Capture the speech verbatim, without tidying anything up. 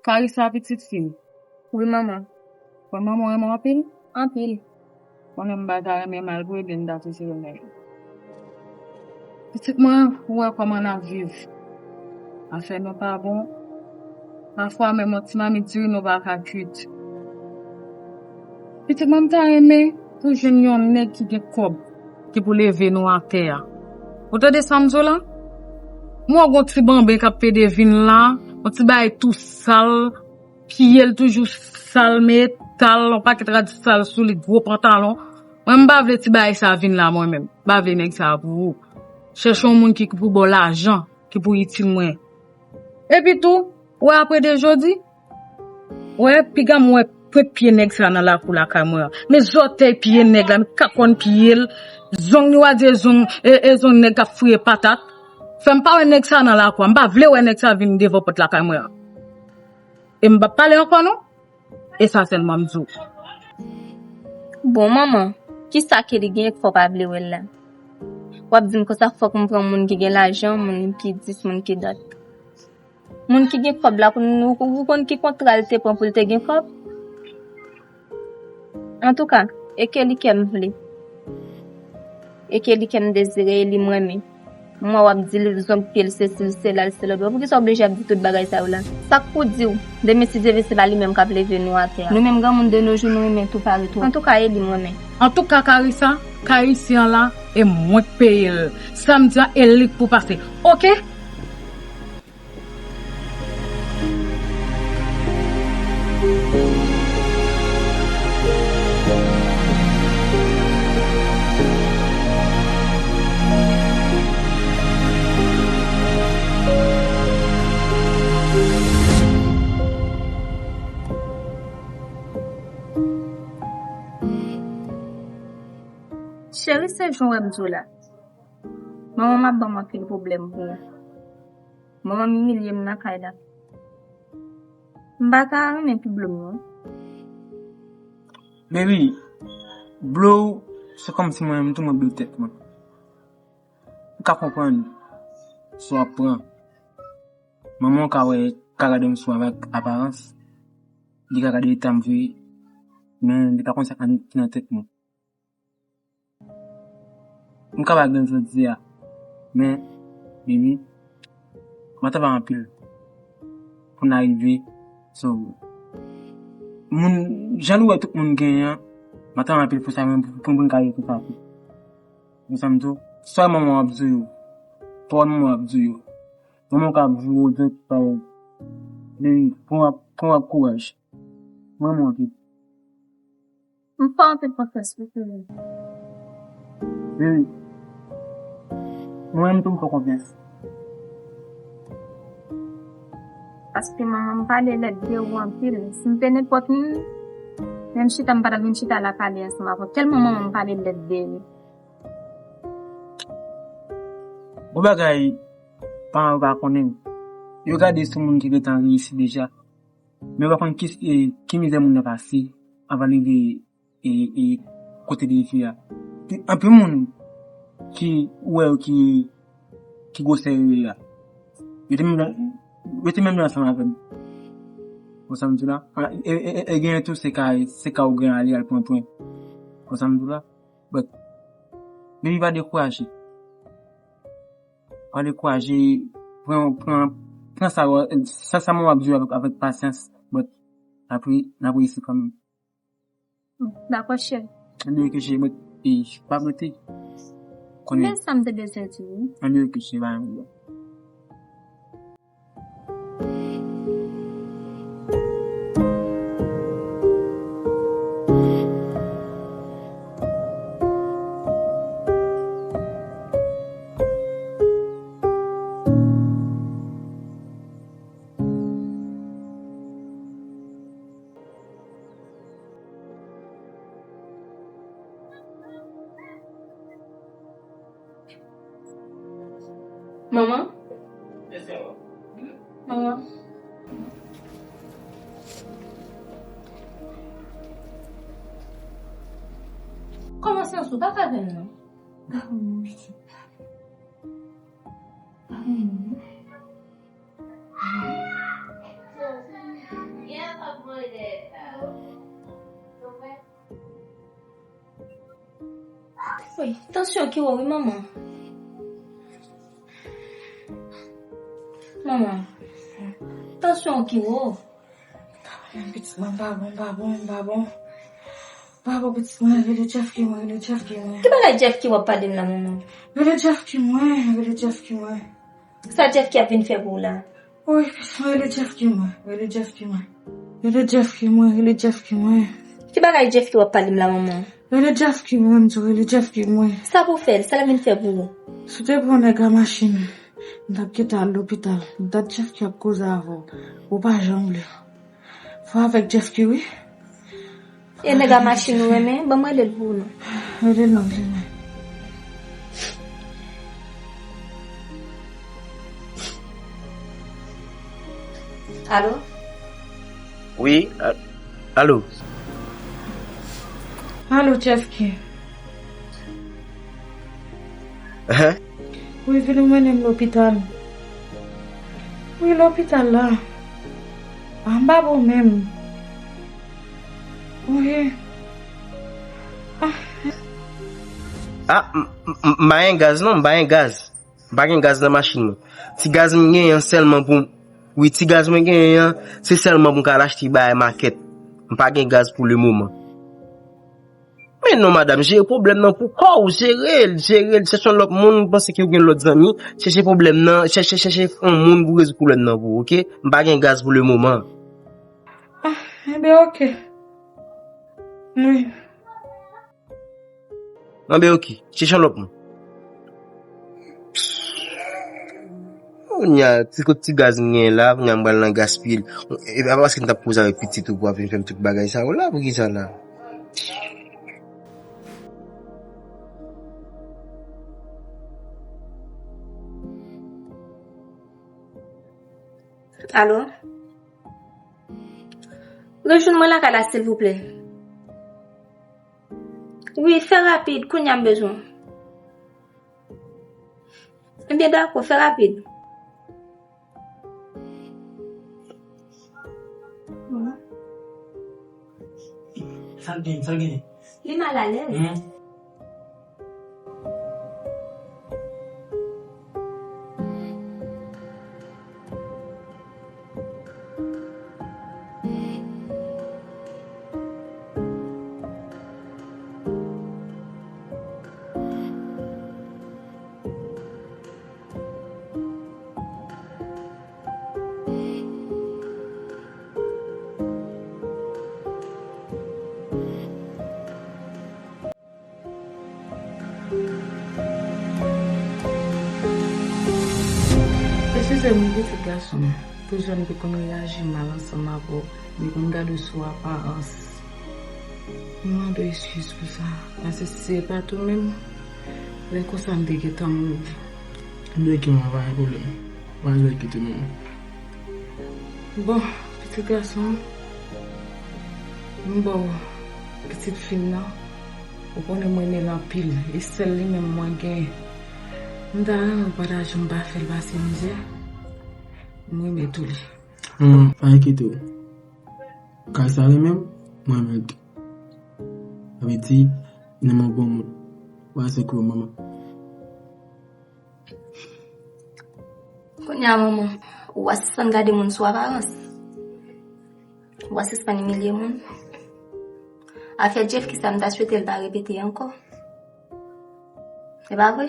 Karisa, pitit fi m. Wi, manman. Bon, manman w renmen w anpil? Anpil. Konnen m pa ta renmen mal pou li, m ta sou sere nèg. Pitit mwen, ou wè kòman n ap viv. Afè nou pa bon. Pafwa, menm yon ti mamit diri nou pa ka kuit. Pitit mwen, m ta renmen pou jwenn yon nèg ki gen kòb, ki pou leve nou atè a. Ou tande sa m di w la? M wè w gon ti banben k ap pede vin la, yon ti bagay tou sal, pye l toujou sal, metal, yon pakèt rad sal sou li, gwo pantalon. Mwen, m pa vle ti bagay sa vin la, mwen menm. M pa vle nèg sa pou ou. Chèche yon moun ki pou ba w lajan, ki pou itil mwen. Epi tou, ou wè apre de jodi, ou wè, piga m wè pwent pye nèg sa nan lakou lakay mwen an. Men zòtèy pye nèg la, men kakòn pye l, zong li w a di e zong, e, e zong nèg k ap fouye patat. Fè m pa wè nèg sa nan lakou a. M pa vle wè nèg sa vin devan pòt lakay mwen an. E m p ap pale ankò non. E sa sèlman m di w. Bon, manman, kisa ke li genyen k fè w pa vle wè l la? W ap di m konsa fòk m pran moun ki gen lajan, moun ki dis, moun ki dat. Moun ki gen kòb la, ou, ou, ou konn ki kontra l te pran pou l te gen kòb? Antouka, e ke li kè m vle. E ke li kè m dezire, e li m renmen. M wè w ap di l zong pye l sesi l sela l selòt. Poukisa w oblije ap di tout bagay sa yo la? Sa k pou di w, demen si Dye vle se pa li menm k ap leve nou atè a. Nou menm granmoun de nos jours nou renmen tou pare tou. Antouka, e li m renmen. Antouka, Karisa, kay isi an la, e mwen k peye l. Sa m di a, e li k pou pase. Oke? Cheri, se jan w wè m di w la. Manman m ap ban m anpil pwoblèm pou ou. Manman m imilye m nan kay la. M pa ta renmen pi blo m non. Baby, blo w, se kòmsi mwen menm tou mwen blo tèt mwen. Ou ka konprann sa w ap pran. Manman w ka wè, ka gade m sou avèk aparans. Li ka gade eta m vre, men li pa konn sa k nan tèt mwen. M ka pa gen jodi a, men, baby, m ap travay anpil pou n arive. So, moun, jan nou wè tout moun genyen an, m ap travay anpil pou sa, men pou, pou, pou n ka rive pou sa tou. Ou konprann tou? Sa manman w ap di w yo, pawòl manman w ap di w yo. Manman w ka voye w dèyè, pawòl. Baby, pran, pran kouraj. M renmen w anpil. M fè w anpil konfyans wi, cheri. Wi. Mwen menm tou m fè w konfyans. Paske manman m pale lèd de ou anpil. Si m te nenpòt moun, menm chita m pa t ap vin chita la pale ansanm avè w. Tèlman manman m pale lèd de li. Bon bagay, paran yo pa konnen. Yo gade sou moun ki gentan reyisi deja. Men yo pa konn ki, e, ki mizè moun nan pase anvan li rive, e, e, kote li ye a. Gen anpil moun ki ou wè yo ki, ki gwosè yo ye a. Yo te menm jan, yo te menm jan ansanm avè m. Ou konprann sa m di w la? E, e, e, e genyen tou se ka, se ka ou gen ale al pran pwen. Ou konprann sa m di w la? But, baby, pa dekouraje. Pa dekouraje, pran, pran, pran sa, sa, sa manman w ap di w avèk, avèk pasyans, but n ap re-, n ap reyisi kanmenm. Dakò, cheri. Anyway, ke cheri, but, e, pa rete. Konnen. Men sa m te bezwen di w. Anyway, ke cheri, pa yon pwoblèm. Manman? Manman? Kòman se ou pa ka vin non? Ay, non. Ay, non. Tansyon ki wo wi, manman. Manman, tansyon ki wo. Pitit mwen, m pa bon, m pa bon, m pa bon. M pa bon, pitit mwen, rele Jeff ki mwen, rele Jeff ki mwen. Ki bagay Jeff ki w ap pale m la, manman? Rele Jeff ki mwen, rele Jeff ki mwen. Sa Jeff ki ap vin fè pou w la? Wi, pitit mwen, rele Jeff ki mwen, rele Jeff ki mwen. Rele Jeff ki mwen, rele Jeff ki mwen. Ki bagay Jeff ki w ap pale m la, manman? Rele Jeff ki mwen, m di w, rele Jeff ki mwen. Sa pou fè l, sa l ap vin fè pou ou? Si w te pran nèg a machin, m t ap kite al lopital. M t ap Jeff ki ap koze avè w. Ou pa janm vle. Fò avèk Jeff ki wi. E nèg a machin ou renmen? Ban m rele l pou ou non. Rele l non, rele l non. Alo? Wi, a- alo. Alo, Jeff ki? Hein? Wi, vin ou mennen m lopital. Wi, lopital la. A, m pa bon menm. Wi. Ah. Ah, m, m, m pa gen gaz non, m pa gen gaz. M pa gen gaz nan machin mwen. Ti gaz m genyen an sèlman pou m, wi, ti gaz mwen genyen an, se sèlman pou m ka al achte bagay makèt. M pa gen gaz pou lemoman. Men non, madanm, jere pwoblèm nan pou kò w, jere l, jere l, chèche yon lòt moun, m panse ke w gen lòt zanmi, chèche pwoblèm nan, chèche, chèche yon moun pou rezoud pwoblèm nan pou ou, oke? M pa gen gaz pou lemoman. Ah, enben, oke. Wi. Anben, oke, chèche yon lòt moun. Kounye a, ti kout ti gaz m genyen la, kounye a m pral nan gaspiye l. E pa paske m t ap koze avèk pitit ou pou w ap vin fè m tout bagay sa yo la, poukisa la? Alo? Rejwenn mwen lakay la, silvouplè. Wi, fè rapid, kounye a m bezwen w. Ebyen, dakò, fè rapid. Sa l gen, sa l gen? Li malalèz. Hmm. Eskize m, pitit gason m. Toujou m te konn reyaji mal ansanm avè w. M te konn gade w sou aparans. M mande w eskiz pou sa. Paske si se pa t ou menm, lè konsa m te gentan mouri. M te gen yon pa gen pwoblèm. Pa gen kite menm. Bon, pitit gason m, m ba w pitit fi m nan. Ou konnen m renmen l anpil. E sèl li menm mwen gen. M ta renmen w pataje m pa fè l pase mizè. M renmen tou li. Manman, pa enkyete w. Kay sa renmen m, mwen renmen l tou. Sa vle di, li nan men yon bon moun. Ou pa sèk yo, manman. Kounye a, manman, ou a sispann gade moun sou aparans. Ou a sispann imilye moun. Afè Jeff ki sa m ta swete l pa repete ankò. Se pa vre?